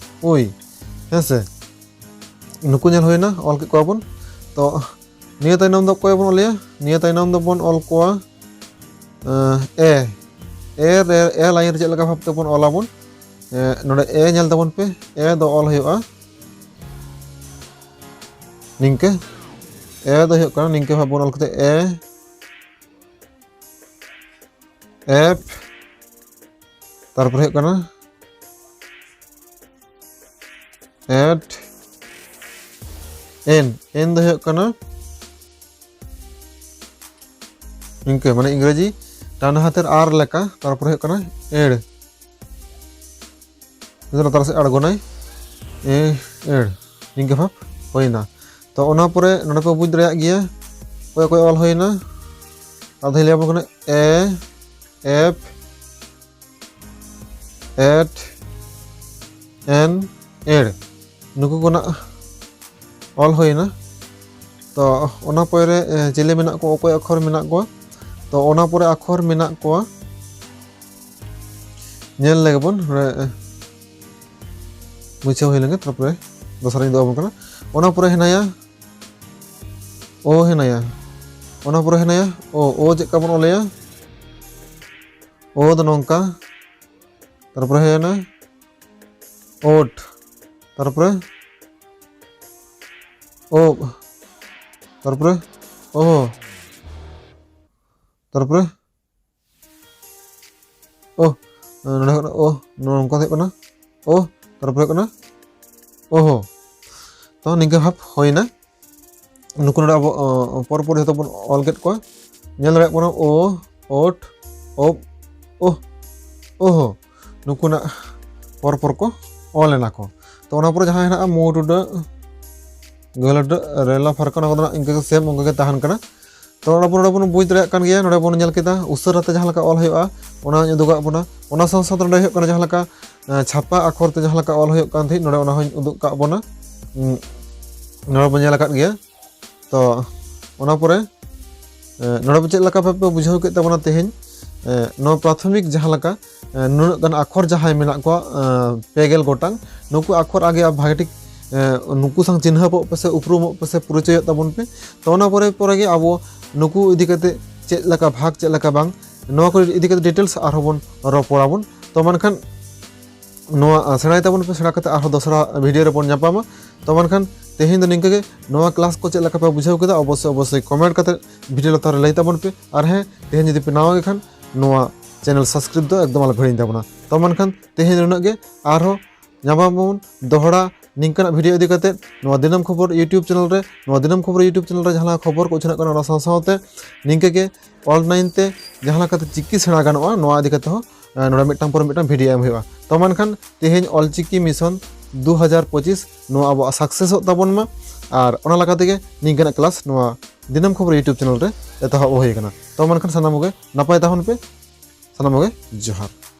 ᱩᱭ, ᱦᱮᱸ ᱥᱮ? ᱱᱩᱠᱩ ᱧᱮᱞ ᱦᱩᱭᱱᱟ, ᱚᱞ ᱠᱮᱫ ᱠᱚᱣᱟ ᱵᱚᱱ᱾ ᱛᱚ ᱱᱤᱭᱟᱹ ᱛᱟᱭᱱᱚᱢ ᱫᱚ ᱚᱠᱚᱭ ᱵᱚᱱ ᱚᱞᱮᱭᱟ? ᱱᱤᱭᱟᱹ ᱛᱟᱭᱱᱚᱢ ᱫᱚᱵᱚᱱ ᱚᱞ ᱠᱚᱣᱟ, ᱮᱸ, ᱮ᱾ ᱮ ᱨᱮ, ᱮ ᱞᱟᱭᱤᱱ ᱨᱮ ᱪᱮᱫ ᱞᱮᱠᱟ ᱵᱷᱟᱵ ᱛᱮᱵᱚᱱ ᱚᱞᱟᱵᱚᱱ? ᱮᱸ, ᱱᱚᱰᱮ ᱮ ᱧᱮᱞ ᱛᱟᱵᱚᱱ ᱯᱮ, ᱮ ᱫᱚ ᱚᱞ ᱦᱩᱭᱩᱜᱼᱟ ᱱᱤᱝᱠᱟᱹ᱾ ᱮ ᱫᱚ ᱦᱩᱭᱩᱜ ᱠᱟᱱᱟ ᱱᱤᱝᱠᱟᱹ ᱵᱷᱟᱵ ᱵᱚᱱ ᱚᱞ ᱠᱟᱛᱮ ᱮ, ᱮᱯᱷ, ᱛᱟᱨᱯᱚᱨᱮ ᱦᱩᱭᱩᱜ ᱠᱟᱱᱟ ᱮᱴ, ᱮᱱ, ᱮᱱ ᱫᱚ ᱦᱩᱭᱩᱜ ᱠᱟᱱᱟ ᱱᱤᱝᱠᱟᱹ, ᱢᱟᱱᱮ ᱤᱝᱨᱮᱡᱤ ᱰᱟᱱ ᱦᱟᱛᱮᱨ ᱟᱨ ᱞᱮᱠᱟ, ᱛᱟᱨᱯᱚᱨᱮ ᱦᱩᱭᱩᱜ ᱠᱟᱱᱟ ᱮᱲ᱾ ᱱᱤᱛᱚᱜ ᱞᱟᱛᱟᱨ ᱥᱮᱫ ᱟᱬᱜᱚᱱᱟᱭ᱾ ᱮ ᱮᱲ, ᱱᱤᱝᱠᱟᱹ ᱵᱷᱟᱵᱽ ᱦᱩᱭᱱᱟ᱾ ᱛᱚ ᱚᱱᱟ ᱯᱚᱨᱮ ᱱᱚᱰᱮ ᱯᱮ ᱵᱩᱡᱽ ᱫᱟᱲᱮᱭᱟᱜ ᱜᱮᱭᱟ ᱚᱠᱚᱭ ᱚᱠᱚᱭ ᱚᱞ ᱦᱩᱭᱱᱟ᱾ ᱟᱫᱚᱧ ᱞᱟᱹᱭ ᱟᱵᱚᱱ ᱠᱟᱱᱟ ᱮ ᱮᱯ ᱮᱴ ᱮᱱ ᱮᱲ, ᱱᱩᱠᱩ ᱠᱚᱱᱟᱜ ᱚᱞ ᱦᱩᱭᱱᱟ᱾ ᱛᱚ ᱚᱱᱟ ᱯᱚᱨᱮ ᱮ, ᱪᱤᱞᱤ ᱢᱮᱱᱟᱜ ᱠᱚᱣᱟ, ᱚᱠᱚᱭ ᱟᱠᱷᱚᱨ ᱢᱮᱱᱟᱜ ᱠᱚᱣᱟ? ᱛᱚ ᱚᱱᱟ ᱯᱚᱨᱮ ᱟᱠᱷᱚᱨ ᱢᱮᱱᱟᱜ ᱠᱚᱣᱟ, ᱧᱮᱞ ᱞᱮᱜᱮ ᱵᱚᱱ᱾ ᱱᱚᱰᱮ, ᱮ, ᱢᱩᱪᱷᱟᱹᱣ ᱦᱩᱭ ᱞᱮᱱᱜᱮ, ᱛᱟᱨᱯᱚᱨᱮ ᱫᱚᱥᱟᱨᱤᱧ ᱩᱫᱩᱜ ᱟᱵᱚᱱ ᱠᱟᱱᱟ᱾ ᱚᱱᱟ ᱯᱚᱨᱮ ᱦᱮᱱᱟᱭᱟ ᱳ, ᱦᱮᱱᱟᱭᱟ᱾ ᱚᱱᱟ ᱯᱚᱨᱮ ᱦᱮᱱᱟᱭᱟ ᱳ᱾ ᱳ ᱪᱮᱫ ᱞᱮᱠᱟ ᱵᱚᱱ ᱚᱞᱮᱭᱟ? ᱳ ᱫᱚ ᱱᱚᱝᱠᱟ, ᱛᱟᱨᱯᱚᱨᱮ ᱦᱩᱭᱱᱟ ᱳᱴ, ᱛᱟᱨᱯᱚᱨᱮ ᱳᱵ, ᱛᱟᱨᱯᱚᱨᱮ ᱳᱦᱳ, ᱛᱟᱨᱯᱚᱨᱮ ᱳ, ᱱᱚᱰᱮ ᱠᱷᱚᱱ ᱳ, ᱱᱚᱝᱠᱟ ᱦᱩᱭᱩᱜ ᱠᱟᱱᱟ ᱳ, ᱛᱟᱨᱯᱚᱨᱮ ᱦᱩᱭᱩᱜ ᱠᱟᱱᱟ ᱳᱦᱳ᱾ ᱛᱚ ᱱᱤᱝᱠᱟᱹ ᱵᱷᱟᱵᱽ ᱦᱩᱭᱱᱟ᱾ ᱱᱩᱠᱩ ᱱᱚᱰᱮ ᱟᱵᱚ, ᱚ, ᱯᱚᱨ ᱯᱚᱨ ᱡᱷᱚᱛᱚ ᱵᱚᱱ ᱚᱞ ᱠᱮᱫ ᱠᱚᱣᱟ᱾ ᱧᱮᱞ ᱫᱟᱲᱮᱭᱟᱜ ᱠᱟᱱᱟ ᱳ, ᱳᱴ, ᱳᱵ, ᱳᱦ, ᱳᱦᱳ᱾ ᱱᱩᱠᱩᱱᱟᱜ ᱯᱚᱨ ᱯᱚᱨ ᱠᱚ ᱚᱞ ᱮᱱᱟ ᱠᱚ᱾ ᱛᱚ ᱚᱱᱟ ᱯᱚᱨᱮ ᱡᱟᱦᱟᱸ ᱦᱮᱱᱟᱜᱼᱟ ᱢᱩ ᱴᱩᱰᱟᱹᱜ, ᱜᱟᱹᱦᱞᱟᱹ ᱴᱩᱰᱟᱹᱜ, ᱨᱮᱞᱟ ᱯᱷᱟᱨᱠᱟ, ᱚᱱᱟ ᱠᱚᱫᱚ ᱱᱟᱜ ᱤᱱᱠᱟᱹ ᱜᱮ ᱥᱮᱢ ᱚᱱᱠᱟ ᱜᱮ ᱛᱟᱦᱮᱱ ᱠᱟᱱᱟ᱾ ᱛᱚ ᱚᱱᱟ ᱯᱚᱨᱮ ᱱᱚᱰᱮ ᱵᱚᱱ ᱵᱩᱡᱽ ᱫᱟᱲᱮᱭᱟᱜ ᱠᱟᱱ ᱜᱮᱭᱟ, ᱱᱚᱰᱮ ᱵᱚᱱ ᱧᱮᱞ ᱠᱮᱫᱟ ᱩᱥᱟᱹᱨᱟ ᱛᱮ ᱡᱟᱦᱟᱸ ᱞᱮᱠᱟ ᱚᱞ ᱦᱩᱭᱩᱜᱼᱟ ᱚᱱᱟ ᱦᱚᱸᱧ ᱩᱫᱩᱜᱟᱜ ᱵᱚᱱᱟ᱾ ᱚᱱᱟ ᱥᱟᱶ ᱥᱟᱶᱛᱮ ᱱᱚᱰᱮ ᱦᱩᱭᱩᱜ ᱠᱟᱱᱟ ᱡᱟᱦᱟᱸ ᱞᱮᱠᱟ, ᱮ, ᱪᱷᱟᱯᱟ ᱟᱠᱷᱚᱨ ᱛᱮ ᱡᱟᱦᱟᱸ ᱞᱮᱠᱟ ᱚᱞ ᱦᱩᱭᱩᱜ ᱠᱟᱱ ᱛᱟᱦᱮᱸᱫ, ᱱᱚᱰᱮ ᱚᱱᱟ ᱦᱚᱸᱧ ᱩᱫᱩᱜ ᱠᱟᱜ ᱵᱚᱱᱟ᱾ ᱩᱸ, ᱱᱚᱰᱮ ᱵᱚᱱ ᱧᱮᱞ ᱟᱠᱟᱫ ᱜᱮᱭᱟ᱾ ᱛᱚ ᱚᱱᱟ ᱯᱚᱨᱮ, ᱮ, ᱱᱚᱰᱮ ᱪᱮᱫ ᱞᱮᱠᱟ ᱵᱷᱟᱵᱽ ᱯᱮ ᱵᱩᱡᱷᱟᱹᱣ ᱠᱮᱫ ᱛᱟᱵᱚᱱᱟ ᱛᱮᱦᱮᱧ? ᱮ, ᱱᱚᱣᱟ ᱯᱨᱟᱛᱷᱚᱢᱤᱠ ᱡᱟᱦᱟᱸ ᱞᱮᱠᱟ, ᱮ, ᱱᱩᱱᱟᱹᱜ ᱜᱟᱱ ᱟᱠᱷᱚᱨ ᱡᱟᱦᱟᱸᱭ ᱢᱮᱱᱟᱜ ᱠᱚᱣᱟ, ᱮ, ᱯᱮ ᱜᱮᱞ ᱜᱚᱴᱟᱝ, ᱱᱩᱠᱩ ᱟᱠᱷᱚᱨ ᱟᱜᱮ ᱟᱯ ᱵᱷᱟᱜᱮ ᱴᱷᱤᱠ, ᱮ, ᱱᱩᱠᱩ ᱥᱟᱶ ᱪᱤᱱᱦᱟᱹᱯᱚᱜ ᱯᱮ ᱥᱮ ᱩᱯᱨᱩᱢᱚᱜ ᱯᱮ ᱥᱮ ᱯᱚᱨᱤᱪᱚᱭᱚᱜ ᱛᱟᱵᱚᱱ ᱯᱮ᱾ ᱛᱚ ᱚᱱᱟ ᱯᱚᱨᱮ ᱯᱚᱨᱮ ᱜᱮ ᱟᱵᱚ ᱱᱩᱠᱩ ᱤᱫᱤ ᱠᱟᱛᱮ ᱪᱮᱫ ᱞᱮᱠᱟ ᱵᱷᱟᱜᱽ, ᱪᱮᱫ ᱞᱮᱠᱟ ᱵᱟᱝ, ᱱᱚᱣᱟ ᱠᱚ ᱤᱫᱤ ᱠᱟᱛᱮ details ᱟᱨᱦᱚᱸ ᱵᱚᱱ ᱨᱚᱯᱚᱲᱟᱵᱚᱱ᱾ ᱛᱚ ᱢᱮᱱᱠᱷᱟᱱ ᱱᱚᱣᱟ, ᱟ, ᱥᱮᱬᱟᱭ ᱛᱟᱵᱚᱱ ᱯᱮ, ᱥᱮᱬᱟ ᱠᱟᱛᱮ ᱟᱨᱦᱚᱸ ᱫᱚᱥᱨᱟ video ᱨᱮᱵᱚᱱ ᱧᱟᱯᱟᱢᱟ᱾ ᱛᱚ ᱢᱮᱱᱠᱷᱟᱱ ᱛᱮᱦᱮᱧ ᱫᱚ ᱱᱤᱝᱠᱟᱹ ᱜᱮ᱾ ᱱᱚᱣᱟ class ᱠᱚ ᱪᱮᱫ ᱞᱮᱠᱟ ᱯᱮ ᱵᱩᱡᱷᱟᱹᱣ ᱠᱮᱫᱟ ᱚᱵᱚᱥᱥᱳᱭ, ᱚᱵᱚᱥᱥᱳᱭ comment ᱠᱟᱛᱮ video ᱞᱟᱛᱟᱨ ᱨᱮ ᱞᱟᱹᱭ ᱛᱟᱵᱚᱱ ᱯᱮ᱾ ᱟᱨ ᱦᱮᱸ, ᱛᱮᱦᱮᱧ ᱡᱩᱫᱤ ᱯᱮ ᱱᱟᱣᱟ ᱜᱮ ᱠᱷᱟᱱ ᱱᱚᱣᱟ channel subscribe ᱫᱚ ᱮᱠᱫᱚᱢ ᱟᱞᱚ ᱯᱮ ᱦᱤᱲᱤᱧ ᱛᱟᱵᱚᱱᱟ᱾ ᱛᱚ ᱢᱮᱱᱠᱷᱟᱱ ᱛᱮᱦᱮᱧ ᱱᱩᱱᱟᱹᱜ ᱜᱮ, ᱟᱨᱦᱚᱸ ᱧᱟᱯᱟᱢ ᱟᱵᱚᱱ ᱫᱚᱦᱲᱟ ᱱᱤᱝᱠᱟᱱᱟᱜ video ᱤᱫᱤ ᱠᱟᱛᱮ ᱱᱚᱣᱟ ᱫᱤᱱᱟᱹᱢ ᱠᱷᱚᱵᱚᱨ YouTube channel ᱨᱮ᱾ ᱱᱚᱣᱟ ᱫᱤᱱᱟᱹᱢ ᱠᱷᱚᱵᱚᱨ YouTube channel ᱨᱮ ᱡᱟᱦᱟᱸ ᱞᱮᱠᱟ ᱠᱷᱚᱵᱚᱨ ᱠᱚ ᱩᱪᱷᱟᱹᱱᱚᱜ ᱠᱟᱱᱟ, ᱚᱱᱟ ᱥᱟᱶ ᱥᱟᱶᱛᱮ ᱱᱤᱝᱠᱟᱹ ᱜᱮ online ᱛᱮ ᱡᱟᱦᱟᱸ ᱞᱮᱠᱟᱛᱮ ᱪᱤᱠᱤ ᱥᱮᱬᱟ ᱜᱟᱱᱚᱜᱼᱟ, ᱱᱚᱣᱟ ᱤᱫᱤ ᱠᱟᱛᱮ ᱦᱚᱸ, ᱮ, ᱱᱚᱰᱮ ᱢᱤᱫᱴᱟᱝ ᱯᱚᱨ ᱢᱤᱫᱴᱟᱝ video ᱮᱢ ᱦᱩᱭᱩᱜᱼᱟ᱾ ᱛᱚ ᱢᱮᱱᱠᱷᱟᱱ ᱛᱮᱦᱮᱧ ᱚᱞᱪᱤᱠᱤ mission ᱫᱩ ᱦᱟᱡᱟᱨ ᱯᱚᱸᱪᱤᱥ ᱱᱚᱣᱟ ᱟᱵᱚᱣᱟᱜ ᱥᱟᱠᱥᱮᱥᱚᱜ ᱛᱟᱵᱚᱱ ᱢᱟ᱾ ᱟᱨ ᱚᱱᱟ ᱞᱮᱠᱟ ᱛᱮᱜᱮ ᱱᱤᱝᱠᱟᱹᱱᱟᱜ ᱠᱞᱟᱥ ᱱᱚᱣᱟ ᱫᱤᱱᱟᱹᱢ ᱠᱷᱚᱵᱚᱨ YouTube ᱪᱮᱱᱮᱞ ᱨᱮ ᱮᱛᱚᱦᱚᱵ ᱦᱩᱭ ᱟᱠᱟᱱᱟ᱾ ᱛᱚ ᱢᱮᱱᱠᱷᱟᱱ ᱥᱟᱱᱟᱢ ᱠᱚᱜᱮ ᱱᱟᱯᱟᱭ ᱛᱟᱦᱮᱱ ᱯᱮ, ᱥᱟᱱᱟᱢ ᱠᱚᱜᱮ ᱡᱚᱦᱟᱨ᱾